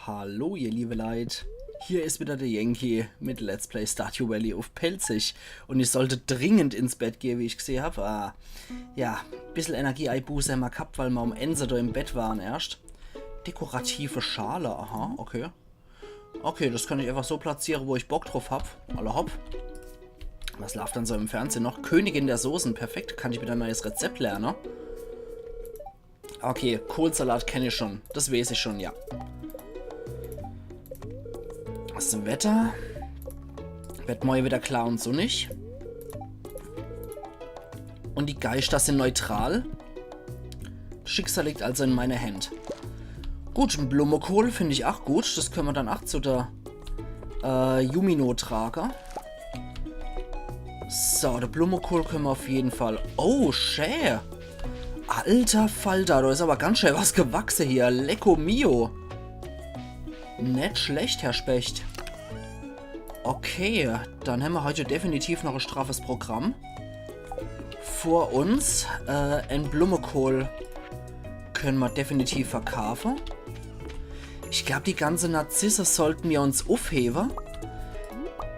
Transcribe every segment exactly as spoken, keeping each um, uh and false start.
Hallo, ihr liebe Leit. Hier is wieder der Yankee mit Let's Play Stardew Valley uff Pälzisch. Und ich sollt dringend ins Bett gehe, wie ich gsehe hab. Ah, ja, bissel Energieeinbuße hämmer ghabt, weil mer um ääns do im Bett ware erscht. Dekorative Schale, aha, okay. Okay, das kann ich einfach so platziere, wo ich Bock druff hab. Alla hopp. Was laaft dann so im Fernsehen noch? Königin der Soßen, perfekt. Kann ich wieder e neies Rezept lerne. Okay, Kohlsalat kenn ich schon. Das weeß ich schon, ja. Das Wetter werd morje wieder klar und sunnig. Und die Geischter sin neutral. Schicksal liegt also in meine Händ. Gut, en Blummekohl find ich ach gut. Das könne mer dann ach zu der, äh, Yumino trage. So, de Blummekohl könne mer uff jeden Fall. Oh, schä. Alter Falter, do is aber ganz schä was gewachse hier. Lecko mio. Net schlecht, Herr Specht. Okay, dann hämmer heit definitiv noch e straffes Programm vor uns. Äh, en Blummekohl könne mer definitiv verkaafe. Ich glaab, die ganze Narzisse sollte mer uns uffhewe,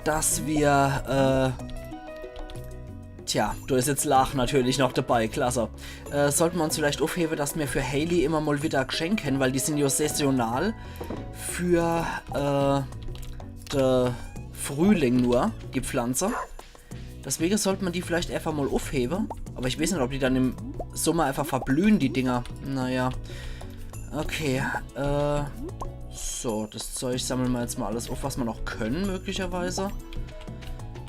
dass mer, äh, tja, do is jetzt Laach natürlich noch dabei, klasse. Äh, sollte mer uns vielleicht uffhewe, dass mer für Haley immer mol wieder Gschenk hän, weil die sin jo saisonal für, äh, de Frühling nur, die Pflanze. Deswege sollte mer die vielleicht einfach mol uffhewe. Aber ich weeß net, ob die dann im Sommer einfach verblühen, die Dinger. Naja. Okay, äh, so, das Zeug sammle mer jetzt mol alles uff, was mer noch könne, möglicherweise.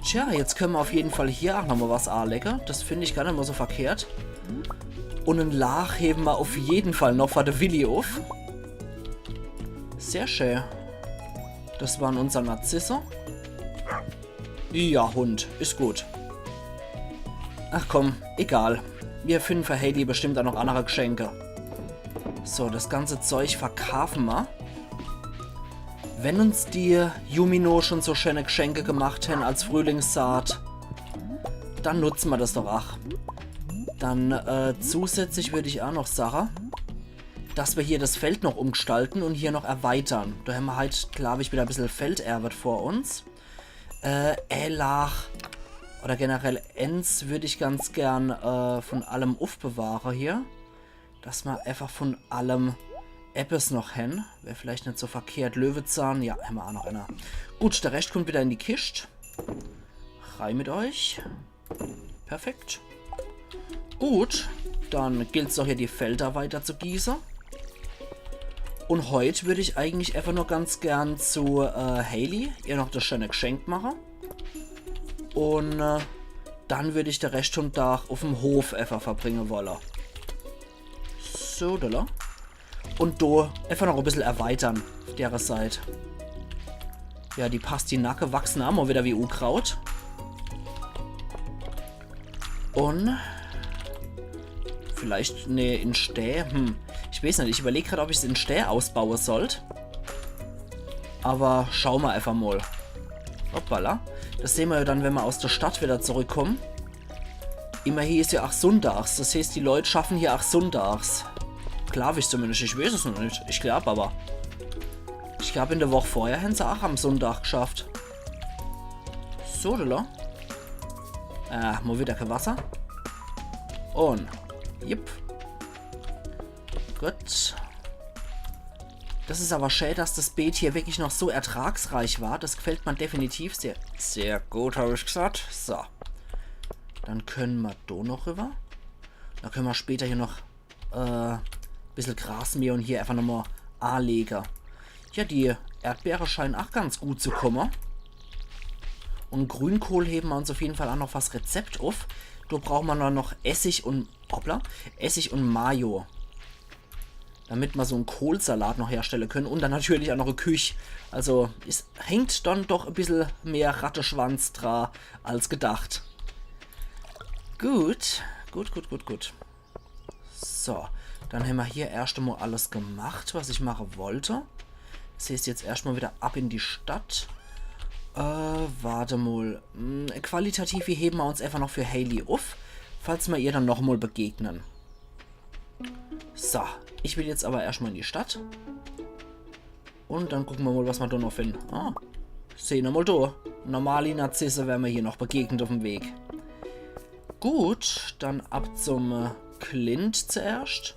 Tja, jetzt könne mer uff jeden Fall hier ach nochmol was aalege. Das find ich gar net mol so verkehrt. Und en Laach hewe mer uff jeden Fall noch für de Willi uff. Sehr schä. Das ware unser Narzisse. Ja, Hund, is gut. Ach komm, egal. Mir finne für Haley bestimmt ach noch annere Gschenke. So, das ganze Zeug verkaafe mer. Wenn uns die Yumino schon so schäne Gschenke gemacht hän als Frühlingssaat, dann nutze mer das doch ach. Dann, äh, zusätzlich würd ich ach noch sage, dass mer hier das Feld noch umgstalte und hier noch erweitere. Do hämmer heit, glaab ich, wieder e bissel Felderwet vor uns. Äh, e Laach oder generell ääns würd ich ganz gern, äh, von allem uffbewahre hier. Dass mer einfach von allem eppes noch hän. Wär vielleicht net so verkehrt. Löwezahn, ja, hämmer ach noch ääner. Gut, der Rescht kummt wieder in die Kischt. Rei mit euch. Perfekt. Gut, dann gilt's doch hier, die Felder weiter zu gieße. Und heit würd ich eigentlich einfach nur ganz gern zu, äh, Haley ihr noch das schäne Gschenk mache. Und, äh, dann würd ich de Rescht vom Dach uffm Hof einfach verbringe wolle. So, do. Und do einfach noch e bissel erweitere uff dere Seit. Ja, die Pastinake wachse ach mol wieder wie Unkraut. Und vielleicht, nee, in Stää. Hm. Ich weeß net, ich überleg grad, ob ich's in Stää ausbaue sollt. Aber schaue mer einfach mol. Hoppala. Das sehn mer ja dann, wenn mer aus der Stadt wieder zurückkommen. Immerhin is ja ach sunndags. Das heeßt, die Leut schaffen hier ach sunndags. Glaab ich zumindest. Ich weeß es noch net. Ich glaab aber. Ich glaab, in der Woch vorher hän se ach am Sunndag gschafft. So, do. Ah, mol wieder kee Wasser. Und, jupp. Gut. Das is aber schä, dass das Beet hier wirklich noch so ertragsreich war. Das gfällt mer definitiv sehr, sehr gut, hab ich gsaat. So. Dann könne mer do noch riwwer. Do könne mer später hier noch, äh, bissel Grasmäh und hier einfach nochmol aalege. Ja, die Erdbeere scheinen ach ganz gut zu komme. Und Grünkohl hewe mer uns uff jeden Fall ach noch fürs Rezept uff. Do brauche mer dann noch Essig und, hoppla, Essig und Mayo. Damit mer so en Kohlsalat noch herstelle könne. Und dann natürlich ach noch e Küch. Also, es hängt dann doch e bissel mehr Ratteschwanz dra als gedacht. Gut, gut, gut, gut, gut. So, dann hämmer hier erscht emol alles gemacht, was ich mache wollt. Das heeßt, jetzt erscht mol wieder ab in die Stadt. Äh, wart emol. Hm, qualitativ hewe mer uns einfach noch für Haley uff, falls mer ihr dann nochmol begegnen. So, ich will jetzt aber erscht mol in die Stadt. Und dann gucke mer mol, was mer do noch finden. Ah, sehn mer mol do. Normali Narzisse werre mer hier noch begegnet uff'm Weg. Gut, dann ab zum äh, Clint zuerscht.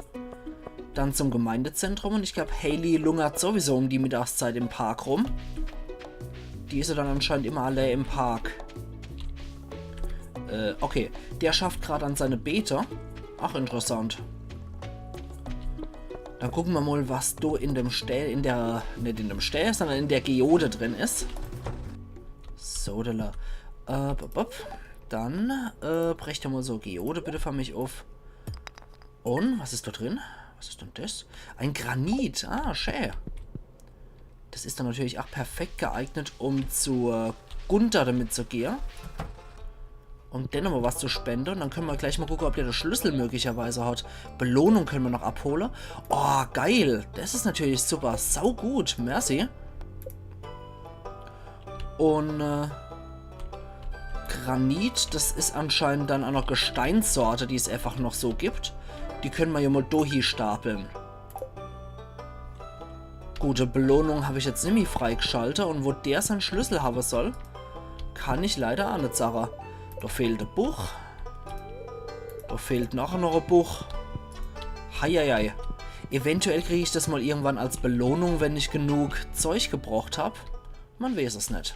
Dann zum Gemeindezentrum und ich glaab, Haley lungert sowieso um die Mittagszeit im Park rum. Die is jo dann anscheinend immer allee im Park. Äh, okay. Der schafft grad an seine Beete. Ach, interessant. Dann gucke mer mol, was do in dem Stä-, in der, net in dem Stä-, sondern in der Geode drin is. So, da. Äh, bop, bop. Dann äh, brecht doch mol so Geode bitte für mich uff. Und was is do drin? Was is denn das? Ein Granit. Ah, schä. Das is dann natürlich ach perfekt geeignet, um zu äh, Gunther damit zu gehe. Und dann nochmol was zu spende. Und dann könne mer gleich mol gucke, ob der de Schlüssel möglicherweise hat. Belohnung könne mer noch abhole. Oh, geil. Das is natürlich super. Sau gut. Merci. Und äh, Granit, das is anscheinend dann ach noch Gesteinssorte, die es einfach noch so gibt. Die könne mer jo mol do hie stapeln. Gute Belohnung hab ich jetzt nimmi freigschalte und wo der sein Schlüssel habe soll, kann ich leider ach net sage. Do fehlt e Buch. Do fehlt noch, noch e Buch. Heieiei. Eventuell krieg ich das mol irgendwann als Belohnung, wenn ich genug Zeug gebrocht hab. Man weeß es net.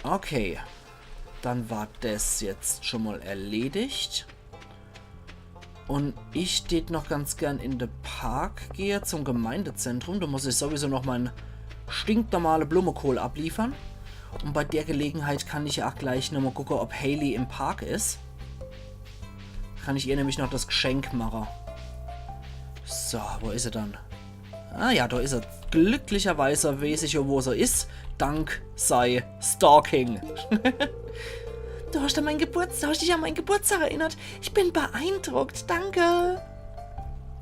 Okay. Dann war das jetzt schon mol erledigt. Und ich tät noch ganz gern in de Park gehe, zum Gemeindezentrum. Do muss ich sowieso noch mein stinknormale Blumekohl abliefern. Und bei der Gelegenheit kann ich ja ach gleich nochmol gucke, ob Haley im Park is. Kann ich ihr nämlich noch das Geschenk mache. So, wo is er dann? Ah ja, do is er. Glücklicherweise weeß ich jo, wo er is. Dank sei Stalking. Du hast an mein Geburtstag, hast dich an meinen Geburtstag erinnert. Ich bin beeindruckt. Danke.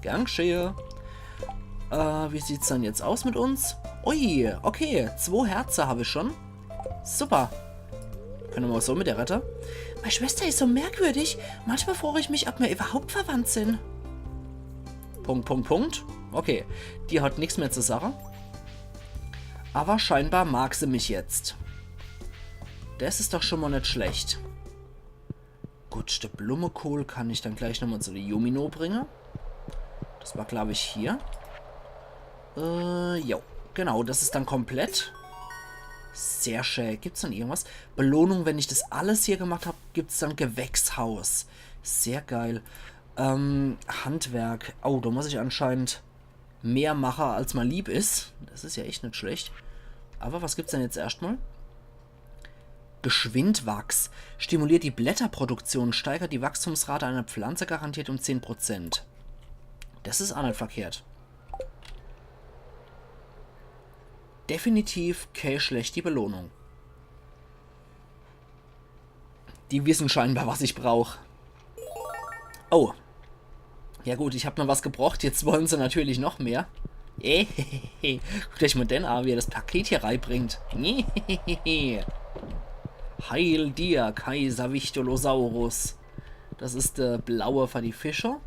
Gern gschehe. Äh, wie sieht's dann jetzt aus mit uns? Ui, okay. Zwo Herze hab ich schon. Super. Könne mer so mit der rette. Meine Schwester ist so merkwürdig. Manchmal frage ich mich, ob wir überhaupt verwandt sind. Punkt, Punkt, Punkt. Okay, die hat nix mehr zu sagen. Aber scheinbar mag sie mich jetzt. Das ist doch schon mal nicht schlecht. Gut, der Blumenkohl kann ich dann gleich nochmal zu der Yumino bringen. Das war, glaube ich, hier. Äh, jo. Genau, das ist dann komplett. Sehr schön. Gibt's dann irgendwas? Belohnung, wenn ich das alles hier gemacht hab, gibt's dann Gewächshaus. Sehr geil. Ähm, Handwerk. Oh, da muss ich anscheinend mehr mache, als mir lieb is. Das is ja echt net schlecht. Aber was gibt's denn jetzt erscht mal? Geschwindwachs. Stimuliert die Blätterproduktion, steigert die Wachstumsrate einer Pflanze garantiert um zehn Prozent. Das is auch net verkehrt. Definitiv kä schlechte Belohnung. Die wissen scheinbar, was ich brauch. Oh. Ja gut, ich hab noch was gebrocht, jetzt wollen sie natürlich noch mehr. Guckt euch mal den an, wie er das Paket hier reinbringt. Heil dir, Kaiser Victolosaurus. Das is der blaue für die Fische.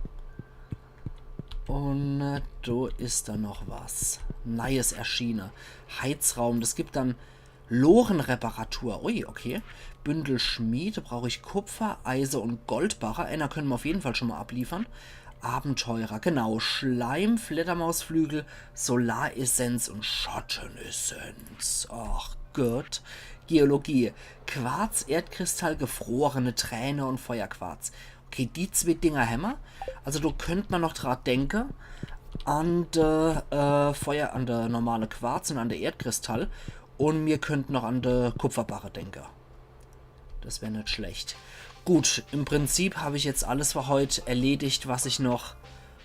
Und äh, da is da noch was. Neues erschiene. Heizraum. Das gibt dann Lorenreparatur. Ui, okay. Bündel Schmiede brauch ich Kupfer, Eise und Goldbarre. Einer können wir auf jeden Fall schon mal abliefern. Abenteurer, genau. Schleim, Fledermausflügel, Solaressenz und Schottenessenz. Ach Gott. Geologie. Quarz, Erdkristall, gefrorene Träne und Feuerquarz. Okay, die zwee Dinger hämmer. Also do könnt man noch dran denke. An de äh, Feuer, an de normale Quarz und an de Erdkristall. Und mir könnten noch an de Kupferbarre denke. Das wär net schlecht. Gut, im Prinzip hab ich jetzt alles für heut erledigt, was ich noch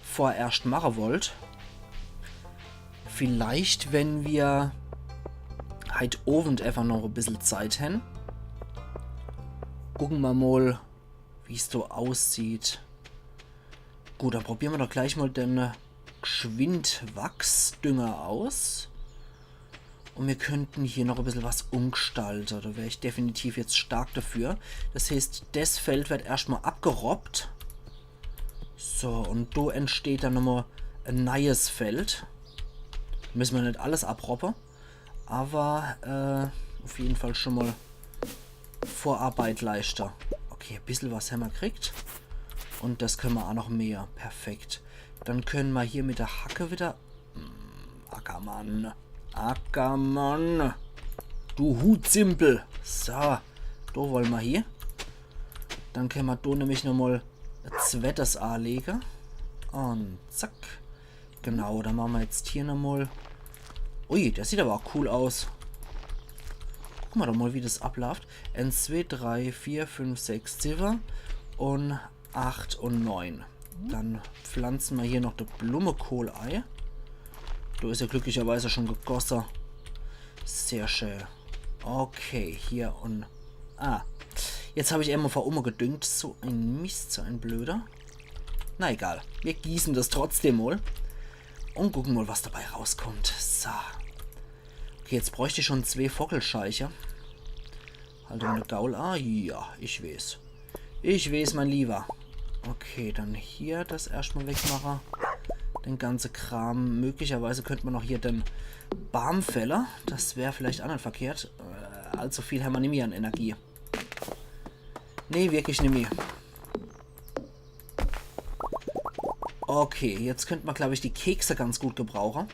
vorerscht mache wollt. Vielleicht, wenn wir heit Owend einfach noch e bissel Zeit hän. Gucken wir mal, wie's so aussieht. Gut, dann probieren wir doch gleich mal den äh, Geschwindwachsdünger aus. Und wir könnten hier noch e bissel was umgestalte. Da wär ich definitiv jetzt stark dafür. Das heißt, das Feld wird erstmal abgerobbt. So, und do entsteht dann nochmal ein neues Feld. Müsse mer net alles abroppe, awwer äh, uff jeden Fall schun mol Vorarbeit leischte. Okay, e bissel was hämmer kriegt. Un des kenne mer aa noch mähe. Perfekt. Dann kenne mer hier mit de Hacke widder. Hm, Ackermann. Ackermann. Du Hutsimpel. So. Do wolle mer hie. Dann kenne mer do nämlich nochmol e zwettet aalege. Un zack. Genau, dann mache mer jetzt hier nochmol. Ui, des sieht awwer aa cool aus. Gucke mer doch mol, wie des ablaaft. Eens, zwee, drei, vier, fünf, sechs, siwwe un acht un neun. Dann pflanze mer hier noch de Blummekohl ei. Do is jo glücklicherweise schun gegosse. Sehr schää. Okay, hier un... Ah, jetzt hab ich emol vun umme gedüngt. So e Mist, so e Blöder. Na egal, mir gieße des trotzdem mol. Un gucke mol, was dabei rauskummt. So. Okay, jetzt bräucht ich schun zwee Vockelscheiche. Halt mol de Gaul aa. Ja, ich weeß. Ich weeß, mein Liewer. Okay, dann hier des erscht mol wegmache. De ganze Kram. Möglicherweise könnt mer noch hier de Baam fälle. Des wär vielleicht aa net verkehrt. Äh, allzu viel hämmer nimmi an Energie. Nee, wirklich nimmi. Okay, jetzt könnt mer, glaab ich, die Kekse ganz gut gebrauche.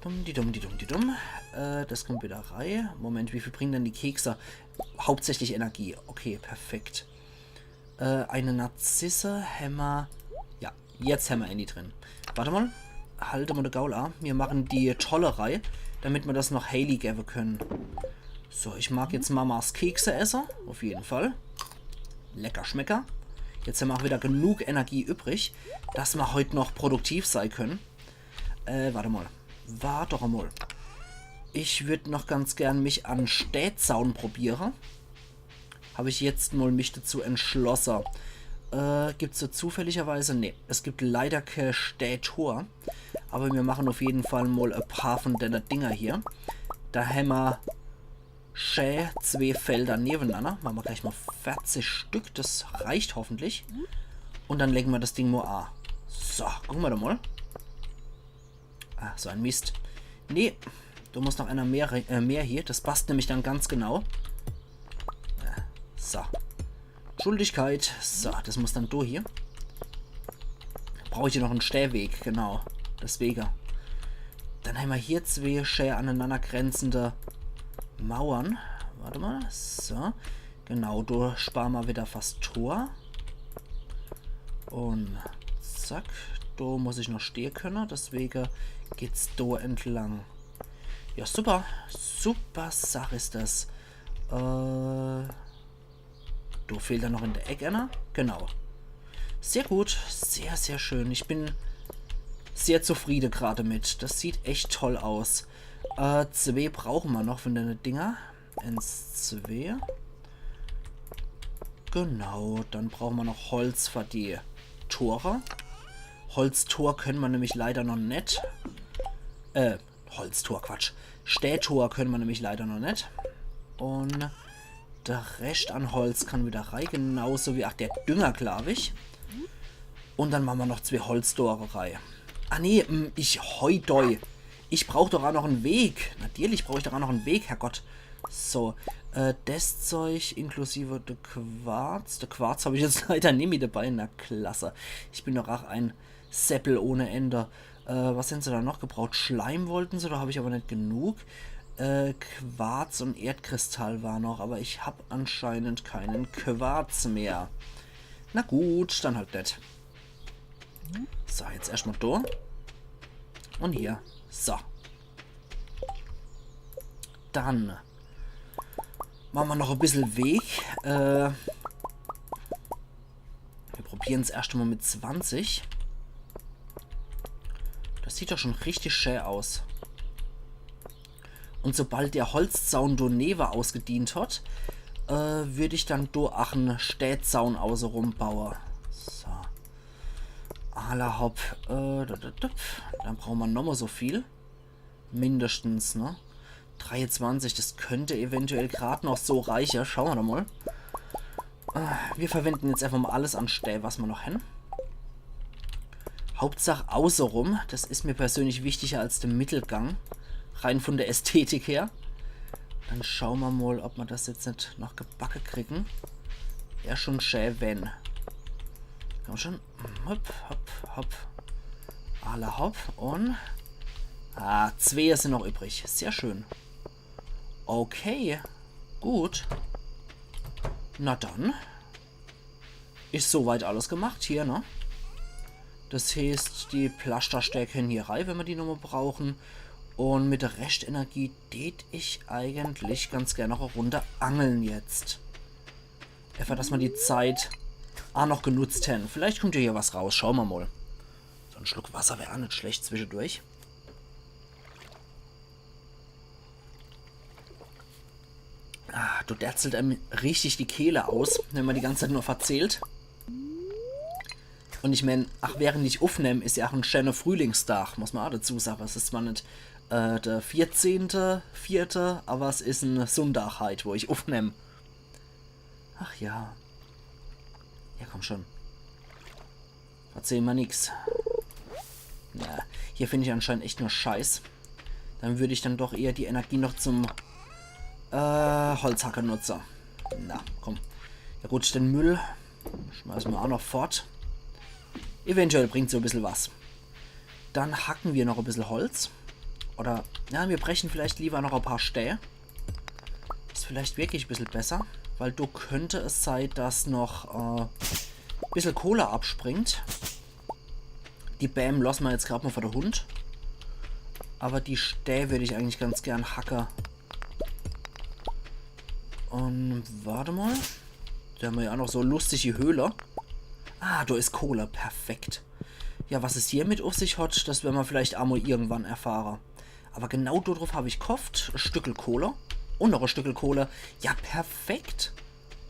Dumm, di dumm, di dumm, di dumm. Äh, des kummt widder rei. Moment, wie viel bringe dann die Kekse? Hauptsächlich Energie. Okay, perfekt. Äh, e Narzisse hämmer. Ja, jetzt hämmer e drin. Wart mol. Halt mol de Gaul aa. Mir mache die Tolle rei, damit mer des noch Haley gewwe kenne. So, ich mag jetzt Mamas Kekse esse. Uff jeden Fall. Lecker Schmecker. Jetzt hämmer aa widder genug Energie übrig, dass mer heut noch produktiv sei kenne. Äh, wart mol. Wart doch emol. Ich würd noch ganz gern mich an Stääzaun probiere. Hab ich jetzt mol mich dezu entschlosse. Äh, gibt's do zufälligerweise? Nee, es gibt leider kee Stäätor. Awwer mir mache uff jeden Fall mol e paar vun denne Dinger hier. Do hämmer schää zwee Felder newenanner. Mache mer gleich mol verzich Stück. Des reicht hoffentlich. Un dann lege mer des Ding mol aa. So, gucke mer doch mol. Ah, so e Mist. Nee, do muss noch ääner mehr, rei- äh, mehr hier. Des passt nämlich dann ganz genau. Äh, so. Schuldigkeit. So, des muss dann do hier. Brauch ich hier noch e Stääweg, genau. Deswege. Dann hämmer hier zwee schää anenanner grenzende Mauere. Wart mol. So. Genau, do spare mer widder fast Tor. Un zack. Do muss ich noch stehe kenne. Deswege geht's do entlang. Ja, super. Super Sach is des. Äh, do fehlt dann noch in de Eck ääner. Genau. Sehr gut. Sehr, sehr schää. Ich bin sehr zufriede grad mit. Des sieht echt toll aus. Äh, zwee brauche mer noch vun denne Dinger. Eens, zwee. Genau, dann brauche mer noch Holz für die Tore. Holztor könne mer nämlich leider noch net. Äh, Holztor, Quatsch. Stäätor könne mer nämlich leider noch net. Un de Rescht an Holz kann widder rei, genauso wie, ach, de Dünger, glaab ich. Un dann mache mer noch zwee Holztore rei. Ah nee, mm, ich, hoi doi. Ich brauch doch aa noch en Weg. Natürlich brauch ich doch aa noch en Weg, Herrgott. So, äh, des Zeug inklusive de Quarz. De Quarz hab ich jetzt leider nimmi debei. Na klasse. Ich bin doch aa e Seppel ohne Ende. Äh, was hän se do noch gebraucht? Schleim wollten se, do hab ich awwer net genug. Äh, Quarz un Erdkristall war noch, awwer ich hab anscheinend keinen Quarz mehr. Na gut, dann halt net. So, jetzt erscht mol do. Un hier. So. Dann mache mer noch e bissel Weg. Äh, mir probiere's erscht mol mit zwanzig. Des sieht doch schun richtig schää aus. Un sobald de Holzzaun do newe ausgedient hat, äh, würd ich dann do ach en Stääzaun außerum baue. So. Alla hopp. Äh, da, da, da. Dann brauche mer nochmol so viel. Mindestens, ne? Dreiezwanzig, des könnt eventuell grad noch so reiche. Schaue mer doch mol. Äh, mir verwende jetzt äfach mol alles an Stää, was mer noch hän. Hauptsach außerum, das is mir persönlich wichtiger als de Mittelgang. Rein von der Ästhetik her. Dann schaue mer mol, ob mer das jetzt net noch gebacke kriegen. Ja, schon schä, wenn. Komm schon. Hopp, hopp, hopp. Alla hopp. Un. Ah, zwee sin noch übrig. Sehr schön. Okay. Gut. Na dann. Is soweit alles gemacht hier, ne? Das heeßt, die Plaschterstää kenne hier rei, wenn mer die nochmol brauchen. Un mit der Reschtenergie tät ich eigentlich ganz gern noch e Runde angeln jetzt. Efach, dass mer die Zeit aa noch genutzt hänn. Vielleicht kummt ja hier was raus. Schaue mer mol. So en Schluck Wasser wär aa net schlecht zwischedurch. Ah, do derzelt em richtig die Kehle aus, wenn mer die ganze Zeit nur verzählt. Un ich mään, ach, während ich uffnemm, is ja ach en schäner Frühlingsdag, muss mer aa dazu sage. Es is zwar net, äh, der vierzehnte vierte, awwer es is en Sunndag heit, wo ich uffnemm. Ach ja. Ja, komm schon. Verzähl mer nix. Ja, hier find ich anscheinend echt nur Scheiß. Dann würd ich dann doch eher die Energie noch zum, äh, Holzhacke nutze. Na, komm. Ja gut, den Müll schmeiße mer aa noch fort. Eventuell bringt's so e bissel was. Dann hacke mer noch e bissel Holz. Oder, ja, mir breche vielleicht liewer noch e paar Stää. Is vielleicht wirklich e bissel besser, weil do könnt es sei, dass noch, äh, e bissel Kohle abspringt. Die Bääm losse mer jetzt grad mol vor de Hund. Awwer die Stää würd ich eigentlich ganz gern hacke. Un wart emol. Do hämmer ja aa noch so lustig die Höhle. Ah, do is Kohle. Perfekt. Ja, was es hiermit uff sich hat, das werre mer vielleicht aa mol irgendwann erfahre. Awwer genau do druff hab ich gehofft. E Stückel Kohle. Un noch e Stückel Kohle. Ja, perfekt.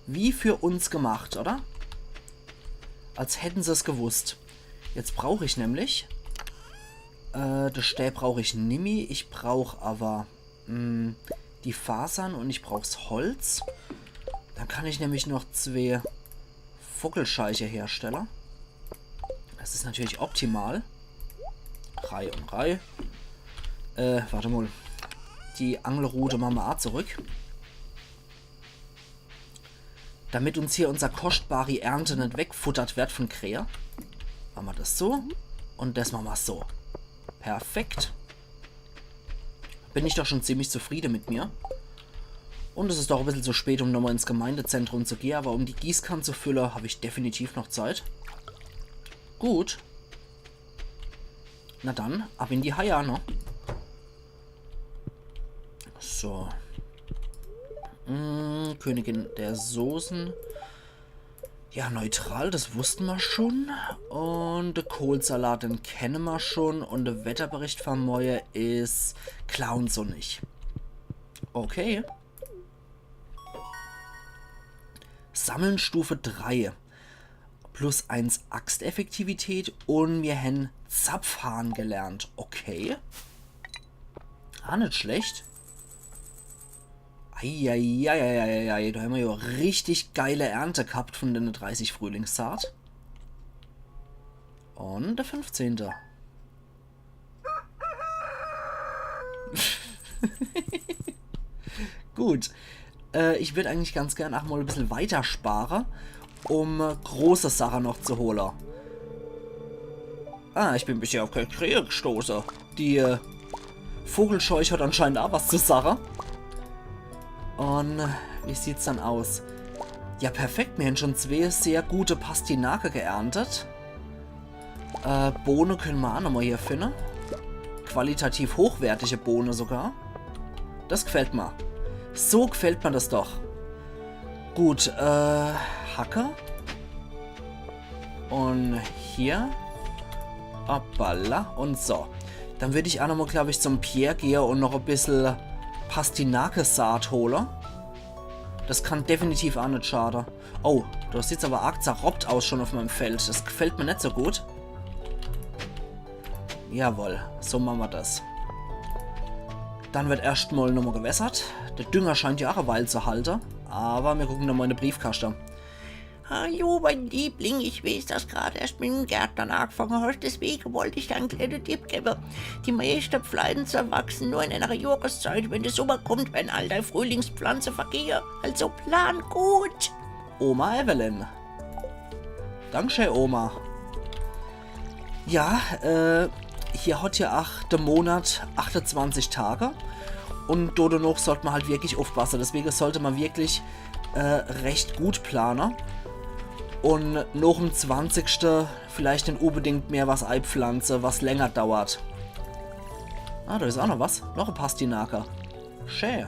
Wie für uns gemacht, oder? Als hätten se's gewusst. Jetzt brauch ich nämlich, äh, de Stää brauch ich nimmi. Ich brauch awwer, mm, die Fasern un ich brauch's Holz. Dann kann ich nämlich noch zwee Vogelscheiche herstelle. Das is natürlich optimal. Rei un rei. Äh, wart emol. Die Angelrute mache mer aa zurück. Damit uns hier unser kostbari Ernte net wegfuttert werd von Krähe, mache mer das so. Un das mache mer so. Perfekt. Bin ich doch schon ziemlich zufriede mit mir. Un es is doch e bissel zu spät, um nochmol ins Gemeindezentrum zu gehe, awwer um die Gießkann zu fülle, hab ich definitiv noch Zeit. Gut. Na dann, ab in die Haie, ne? So. Mm, Königin der Soßen. Ja, neutral, das wusste mer schon. Un de Kohlsalat, den kenne mer schon. Un de Wetterbericht von morje is clownsonnig. Okay. Sammeln Stufe drei. Plus eins Axteffektivität un mir hänn Zapfhahn gelernt. Okay. Ah, net schlecht. Eieieiei, do hämmer jo richtig geile Ernte gehabt von denne dreißig Frühlingssaat. Un de fünfzehnte. Gut. Äh, ich würd eigentlich ganz gern ach mol e bissel weiter spare, um, äh, große Sache noch zu hole. Ah, ich bin bisher uff kee Krähe gestoße. Die, äh, Vogelscheuch hat anscheinend ach was zu sache. Un, äh, wie sieht's dann aus? Ja, perfekt. Mir hänn schon zwee sehr gute Pastinake geerntet. Äh, Bohne kenne mer ach nochmol hier finne. Qualitativ hochwertige Bohne sogar. Das gfällt mer. So gfällt mer das doch. Gut, äh, Hacke. Un hier. Hoppala. Un so. Dann würd ich ach nochmol, glaub ich, zum Pierre gehe un noch e bissel Pastinakesaat hole. Das kann definitiv ach net schade. Oh, das sieht awwer arg zerroppt aus schon uff meim Feld. Das gfällt mer net so gut. Jawohl, so mache mer das. Dann werd erscht mol nochmol gewässert. De Dünger scheint jo ach e Weil zu halte. Awwer mir gucken nochmol in de Briefkaschte. Hallo, mein Liebling, ich weeß, dass grad erscht mit dem Gärtnern agefange hast, deswege wollt ich dir en kleene Tipp gewwe. Die meischte Pflanze wachsen nur in enere Johreszeit, wenn de Sommer kommt, wenn all dei Frühlingspflanze vergehe. Also plan gut. Oma Evelyn. Dankschee, Oma. Ja, äh, hier hat ja ach de Monat achtezwanzig Tage. Un do denoch sollt ma halt wirklich uffpasse. Deswege sollt ma wirklich äh, recht gut plane. Un noch em zwanzigschte vielleicht net unbedingt mehr was eipflanze, was länger dauert. Ah, do is ach noch was. Noch e Pastinake. Schä.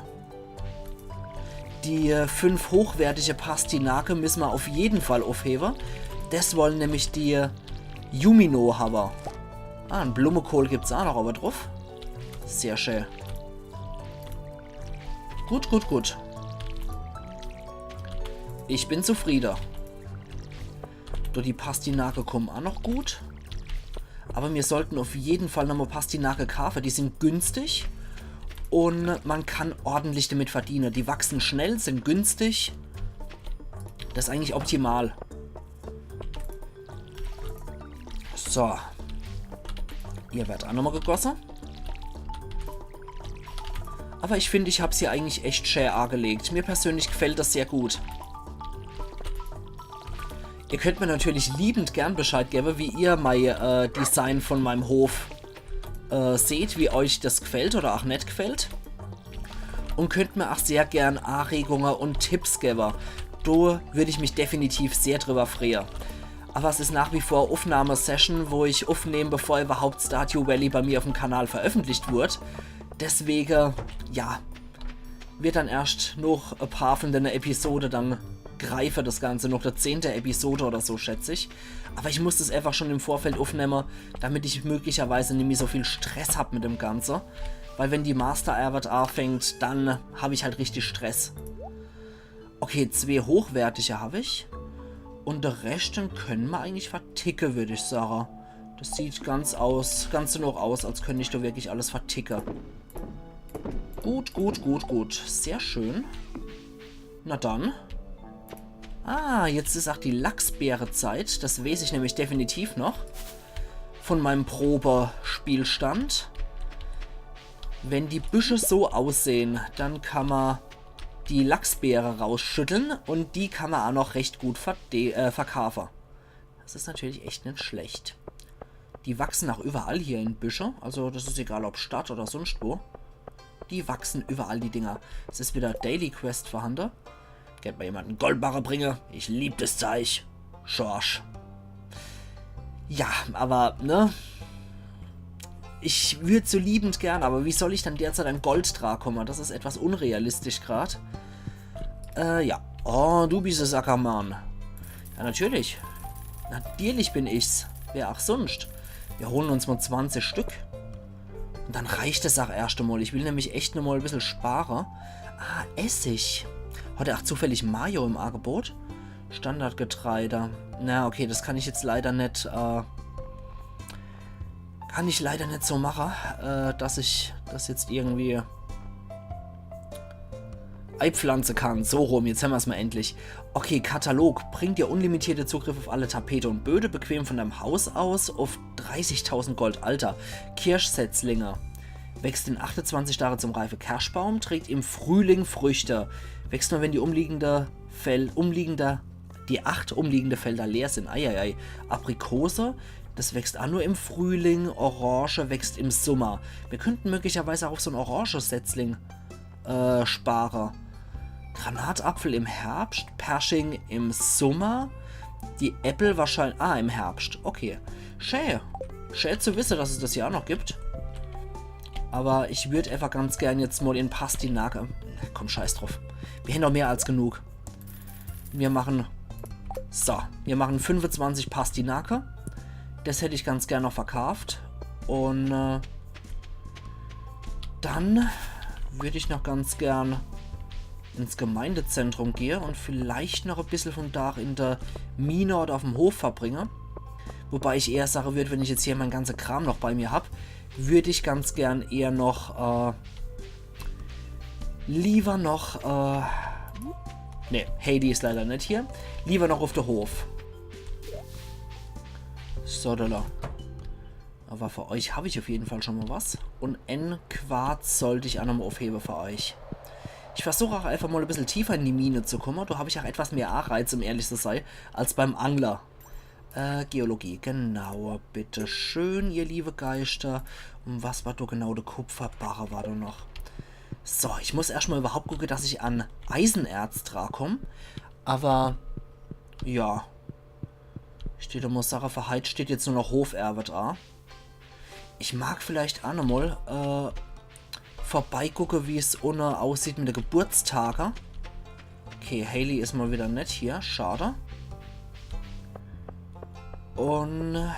Die äh, fünf hochwertige Pastinake misse ma uff jeden Fall uffhewe. Des wollen nämlich die äh, Yumino hawwe. Ah, en Blummekohl gibt's ach noch owwe druff. Sehr schä. Gut, gut, gut. Ich bin zufriede. Do die Pastinake kommen ach noch gut. Awwer mir sollten uff jeden Fall nochmol Pastinake kaafe. Die sin günstig. Un ma kann ordentlich damit verdiene. Die wachsen schnell, sin günstig. Des is eigentlich optimal. So. Ihr werd ach nochmol gegosse. Awwer ich find, ich hab's hier eigentlich echt schä agelegt. Mir persönlich gefällt des sehr gut. Ihr könnt mir natürlich liebend gern Bescheid gewwe, wie ihr mei äh, Design von meim Hof äh, seht, wie euch des gefällt oder ach net gefällt. Un könnt mir ach sehr gern Aregunge un Tipps gewwe. Do würd ich mich definitiv sehr driwwer freie. Awwer es is nach wie vor Uffnahmesession, wo ich uffnehm, bevor iwwerhaupt Stardew Valley bei mir uffm Kanal veröffentlicht wurd. Deswege, ja, wird dann erscht noch e paar von denne Episode dann greife, des Ganze, noch de zehnte Episode oder so, schätz ich. Awwer ich muss des einfach schon im Vorfeld uffnemme, damit ich möglicherweise nimmi so viel Stress hab mit dem Ganze. Weil wenn die Masterarbeit aafängt, dann hab ich halt richtig Stress. Okay, zwee hochwertige hab ich. Un de Rescht, den könne ma eigentlich verticke, würd ich sage. Des sieht ganz aus, ganz so noch aus, als könnt ich do wirklich alles verticke. Gut, gut, gut, gut. Sehr schön. Na dann. Ah, jetzt is ach die Lachsbeerezeit. Des weeß ich nämlich definitiv noch. Von meim Probespielstand. Wenn die Büsche so aussehn, dann kann ma die Lachsbeere rausschütteln un die kann ma ach noch recht gut verde äh, verkaafe. Des is natürlich echt net schlecht. Die wachsen ach üwwerall hier in Büsche. Also des is egal, ob Stadt oder sunscht wo. Die wachsen üwwerall, die Dinger. Es is widder Daily Quest vorhande. Kennt ma jemand en Goldbarre bringe? Ich lieb des Zeich. Schorsch. Ja, awwer, ne? Ich würd so liebend gern, awwer wie soll ich dann derzeit an Gold drakomme? Des is etwas unrealistisch grad. Äh, ja. Oh, du bist es, Ackermann. Ja, natürlich. Natürlich bin ich's. Wer ach sunscht? Mir holen uns mol zwanzig Stück. Un dann reicht es ach erscht emol. Ich will nämlich echt nochmol e bissel spare. Ah, Essig. Hat er ach zufällig Mayo im Agebot? Standardgetreide. Na, okay, des kann ich jetzt leider net, äh, kann ich leider net so mache, äh, dass ich des jetzt irgendwie eipflanze kann. So rum, jetzt hämmer's mol endlich. Okay, Katalog. Bringt dir unlimitierte Zugriff auf alle Tapete und Böde, bequem von deinem Haus aus, auf dreißigtausend Gold. Alter. Kirschsetzlinge. Wächst in achtezwanzig Tage zum reife Kerschbaum, trägt im Frühling Früchte. Wächst nur, wenn die umliegende Fel-, umliegende, die acht umliegende Felder leer sind. Eieiei. Aprikose, des wächst ach nur im Frühling. Orange wächst im Summer. Mir könnten möglicherweise ach auf so en Orangesetzling äh, spare. Granatapfel im Herbscht, Persching im Summer, die Äppel wahrscheinlich, ah, im Herbscht, okay. Schä. Schä zu wisse, dass es des hier ach noch gibt. Awwer ich würd einfach ganz gern jetzt mol in Pastinake, komm, scheiß druff. Mir hän doch mehr als genug. Mir machen, so, mir machen fünfezwanzig Pastinake. Des hätt ich ganz gern noch verkaaft. Un äh, dann würd ich noch ganz gern ins Gemeindezentrum gehe un vielleicht noch e bissel vom Dach in de Mine oder auf'm Hof verbringe. Wobei ich eher sage würd, wenn ich jetzt hier mein ganze Kram noch bei mir hab, würd ich ganz gern eher noch, äh, lieber noch, äh, Nee, Haley is leider net hier. Lieber noch uff de Hof. So, do, do. Aber für euch hab ich uff jeden Fall schon mal was. Un en Quarz sollt ich ach noch mal uffhebe für euch. Ich versuch ach einfach mal e bissel tiefer in die Mine zu kumme. Do hab ich ach etwas mehr Anreiz, um ehrlich zu sei, als beim Angler. Äh, Geologie, genau. Bitteschön, ihr liebe Geister. Un was war do genau? De Kupferbarre war do noch. So, ich muss erscht mal überhaupt gucke, dass ich an Eisenerz drakomm. Aber, ja. Ich deet mal sage, für heit steht jetzt nur noch Hoferbe dra. Ich mag vielleicht ach noch mal, äh, vorbeigucke, wie's unne aussieht mit de Geburtstage. Okay, Haley is mal wieder net hier. Schade. Un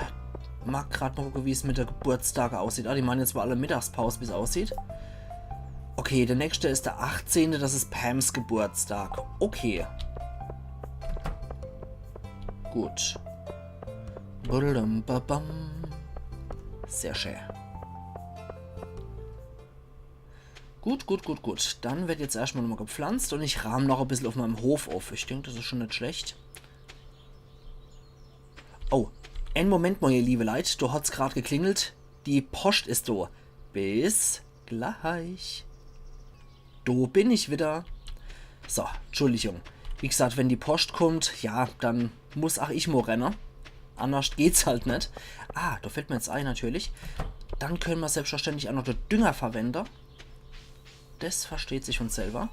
mag grad mal gucke, wie's mit de Geburtstage aussieht. Ah, die machen jetzt wohl alle Mittagspaus, wie's aussieht. Okay, de nächste is de achtzehnte, das is Pams Geburtstag. Okay. Gut. Badum, babam. Sehr schön. Gut, gut, gut, gut. Dann werd jetzt erscht mal nochmal gepflanzt un ich raam noch e bissel uff meinem Hof uff. Ich denk, das is schon net schlecht. Oh, en Moment mal, ihr liebe Leit. Do hat's grad geklingelt. Die Poscht is do. Bis gleich. Do bin ich wieder. So, Entschuldigung. Wie gesagt, wenn die Poscht kummt, ja, dann muss ach ich mo renne. Annerscht geht's halt net. Ah, do fällt mir jetzt ei, natürlich. Dann könne mer selbstverständlich ach noch de Dünger verwende. Das versteht sich von selber.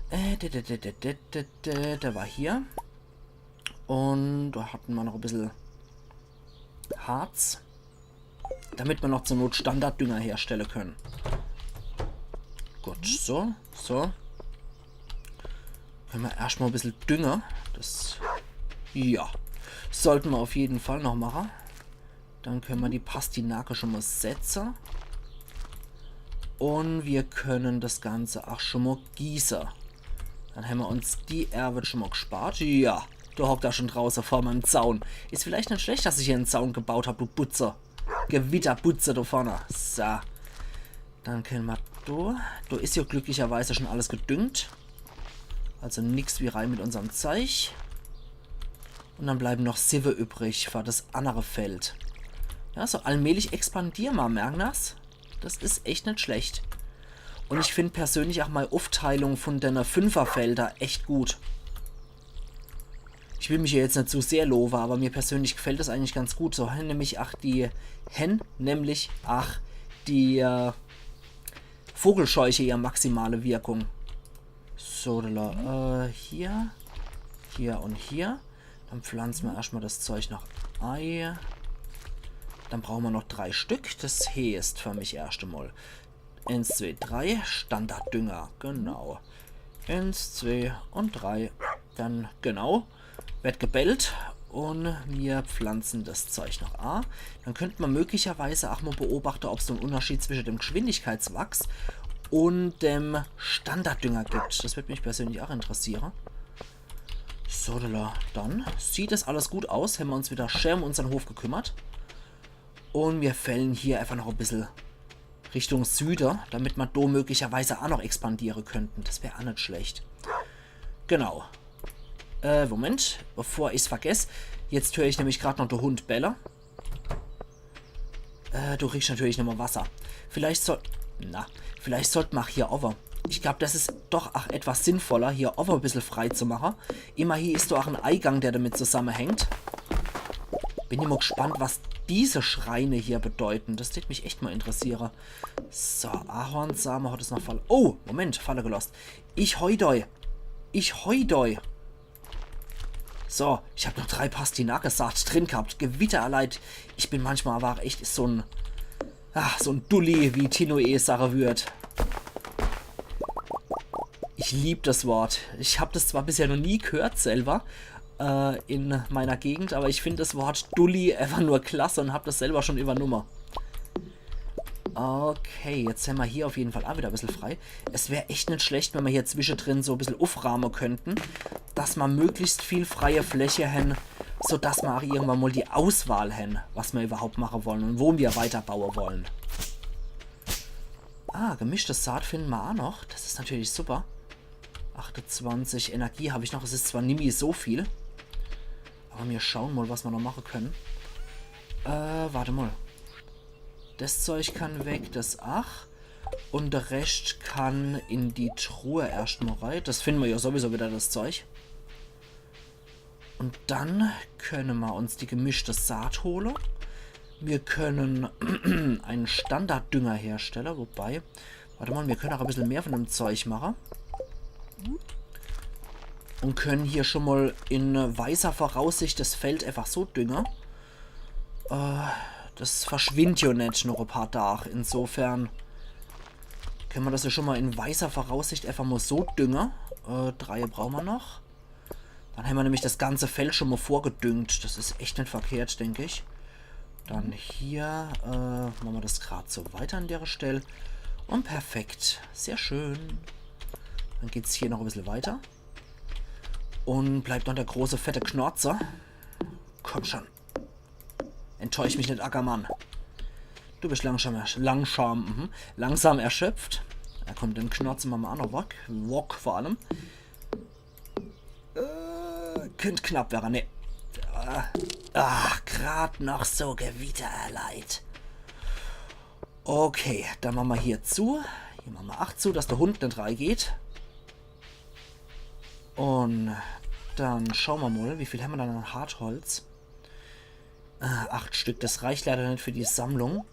Äh, de, de, de, der war hier. Un do hatte mer noch e bissel Harz. Damit mer noch zur Not Standarddünger herstelle könne. Gut, so, so. Könne mer erscht mal e bissel Dünger. Das, ja, sollte mer uff jeden Fall noch mache. Dann könne mer die Pastinake schon mal setze. Un mir könne das Ganze ach schon mal gieße. Dann hämmer uns die Ärwet schon mal gespart. Ja, do hockt er schon drauße vor meinem Zaun. Is vielleicht net schlecht, dass ich hier en Zaun gebaut hab, du Butze. Gewitterbutze do vorne. So. Dann könne mer do. Do is ja glücklicherweise schon alles gedüngt. Also nix wie rein mit unserm Zeich. Un dann bleiben noch siwwe übrig für das annere Feld. Ja, so allmählich expandiere mer, merken das? Das is echt net schlecht. Un ich find persönlich ach mei Uffteilung von denne Fünferfelder echt gut. Ich will mich ja jetzt net zu sehr lowe, aber mir persönlich gefällt das eigentlich ganz gut. So hänn nämlich ach die, hänn nämlich ach die, äh, Vogelscheuche ihr maximale Wirkung. So, äh, hier, hier un hier. Dann pflanze mer erscht mal das Zeich noch ei. Dann brauche mer noch drei Stück. Das heeßt für mich erscht emol eens, zwee, drei. Standarddünger, genau. Eens, zwee un drei. Dann, genau. Werd gebellt. Un mir pflanze das Zeich noch a. Dann könne mer möglicherweise ach mal beobachte, ob's so en Unterschied zwische dem Geschwindigkeitswachs un dem Standarddünger gibt. Das würd mich persönlich ach interessiere. So, lala. Dann sieht das alles gut aus. Hämmer uns wieder schää um unsern Hof gekümmert. Un mir fällen hier einfach noch e bissel Richtung Süde, damit mer do möglicherweise ach noch expandiere könnten. Das wär ach net schlecht. Genau. Äh, Moment, bevor ich's vergess. Jetzt hör ich nämlich grad noch de Hund belle. Äh, du kriegst natürlich nochmal Wasser. Vielleicht soll... Na, vielleicht sollt mer ach hier owwe. Ich glaub, das is doch ach etwas sinnvoller, hier owwe e bissel frei zu mache. Immerhin is do ach en Eigang, der damit zusammehängt. Bin immer gespannt, was diese Schreine hier bedeuten. Das tät mich echt mal interessiere. So, Ahornsame hat es noch Falle. Oh, Moment, Falle gelost. Ich heudoi. Ich heudoi. So, ich hab noch drei Pastinake-Saat drin gehabt. Gewitter erleid. Ich bin manchmal aber ach echt so en, ah, so en Dulli, wie Tino eh sage würd. Ich lieb das Wort. Ich hab das zwar bisher noch nie gehört selber, äh, in meiner Gegend, aber ich find das Wort Dulli einfach nur klasse un hab das selber schon übernumme. Okay, jetzt hämmer hier auf jeden Fall ach wieder e bissel frei. Es wär echt net schlecht, wenn mer hier zwischedrin so e bissel ufraame könnten, dass mer möglichst viel freie Fläche hän, so dass mer ach irgendwann mal die Auswahl hän, was mer überhaupt mache wollen un wo mer weiterbaue wollen. Ah, gemischtes Saat finden mer ach noch. Das is natürlich super. Achtezwanzig Energie hab ich noch. Es is zwar nimmi so viel. Awwer mir schaue mol, was mer noch mache kenne. Äh, wart mol. Des Zeug kann weg, des ach. Un de Rescht kann in die Truh erscht mol rei. Des finne mer jo sowieso widder, des Zeug. Un dann kenne mer uns die gemischte Saat hole. Mir kenne en Standarddünger herstelle, wobei, wart mol, mir kenne ach e bissel mehr vun dem Zeug mache. Un kenne hier schun mol in weiser Voraussicht des Feld äfach so dünge. Äh, des verschwindt jo net noch e paar Dag. Insofern kenne mer des jo schun mol in weiser Voraussicht äfach mol so dünge. Äh, drei brauche mer noch. Dann hämmer nämlich des ganze Feld schun mol vorgedüngt. Des is echt net verkehrt, denk ich. Dann hier, äh, mache mer des grad so weiter an dere Stell. Un perfekt. Sehr schön. Dann geht's hier noch e bissel weiter. Un bleibt noch de große, fette Knorze. Komm schun. Enttäusch mich net, Ackermann. Du bisch langsam, ersch-, langsam, mhm, langsam erschöpft. Do kommt de Knorze, mache mer ach noch wok. Wok vor allem. Äh, könnt knapp werre, ne. Äh, ach, grad noch so Gewitter erleidt. Okay, dann mache mer hier zu. Hier mache mer ach zu, dass de Hund net reigeht. Un dann schaue mer mol, wie viel hämmer dann an Hartholz? Äh, acht Stück, des reicht leider net für die Sammlung.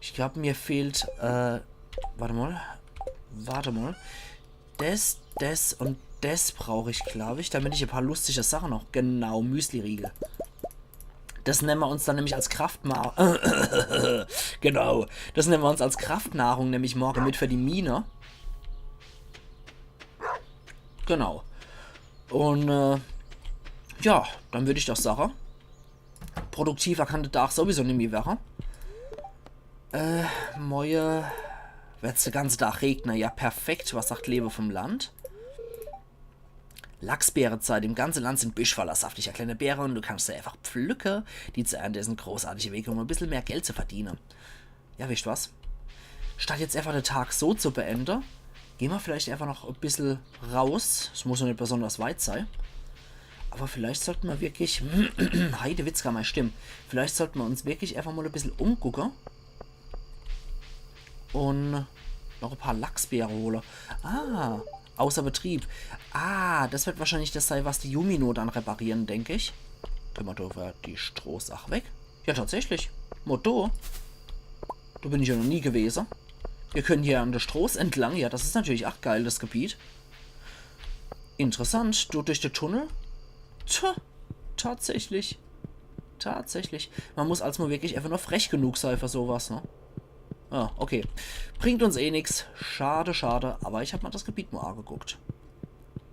Ich glaab, mir fehlt, äh, wart mol. Wart mol. Des, des un des brauch ich, glaab ich, damit ich e paar lustige Sache noch. Genau, Müsliriegel. Des nemme mer uns dann nämlich als Kraftma-, genau. Des nemme mer uns als Kraftnahrung nämlich morge mit für die Mine. Genau. Un, äh, ja, dann würd ich doch sage, produktiver kann de Dag sowieso nimmi werre. Äh, moje werd's de ganze Dag regne. Ja, perfekt. Was sagt Lewe vum Land? Lachsbeerezeit. Im ganze Land sin Büschfaller saftiger kleine Beere un du kannst se äfach pflücke. Die zu ernte is e großartige Weg, um e bissel mehr Geld zu verdiene. Ja, weescht was? Statt jetzt äfach de Dag so zu beende, gehn mer vielleicht äfach noch e bissel raus. Es muss jo net besonders weit sei. Awwer vielleicht sollte mer wirklich, Heidewitzka, mei Stimm. Vielleicht sollte mer uns wirklich äfach mol e bissel umgucke. Un noch e paar Lachsbeere hole. Ah, außer Betrieb. Ah, des werd wahrscheinlich des sei, was die Yumino dann repariere, denk ich. Kenne mer do die Strohsach weg? Ja, tatsächlich. Motto. Do bin ich jo noch nie gewese. Mir kenne hier an de Stroß entlang. Ja, des is natürlich ach geil, des Gebiet. Interessant. Do durch de Tunnel. Tja, tatsächlich. Tatsächlich. Mer muss als mol wirklich äfach nur frech genug sei für so was, ne? Ah, okay. Bringt uns eh nix. Schade, schade. Awwer ich hab mer des Gebiet mol ageguckt.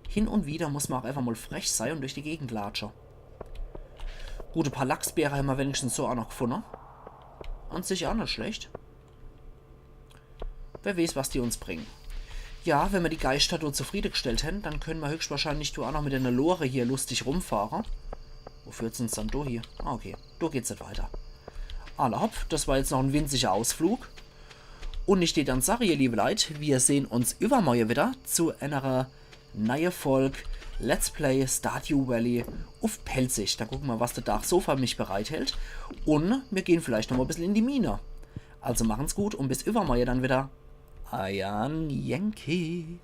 Hin un wieder muss mer ach äfach mol frech sei un durch die Gegend latsche. Gut, e paar Lachsbeere hämmer wenigstens so ach noch gefunne. An sich ach net schlecht. Wer weeß, was die uns bringe. Ja, wenn mer die Geischter do zufriedegestellt hän, dann kenne mer höchstwahrscheinlich do ach noch mit de Lore hier lustig rumfahre. Wo führt's uns dann do hie? Ah, okay. Do geht's net weiter. Alla hopp, des war jetzt noch en winziger Ausflug. Un ich dät dann sage, ihr liewe Leit, mir sehn uns iwwermorje wieder zu enere neie Folg Let's Play Stardew Valley uff Pälzisch. Dann gucke mer, was de Dag so für mich bereithält. Un mir gehn vielleicht noch mol e bissel in die Mine. Also machen's gut un bis iwwermorje dann wieder. Eier Yankee.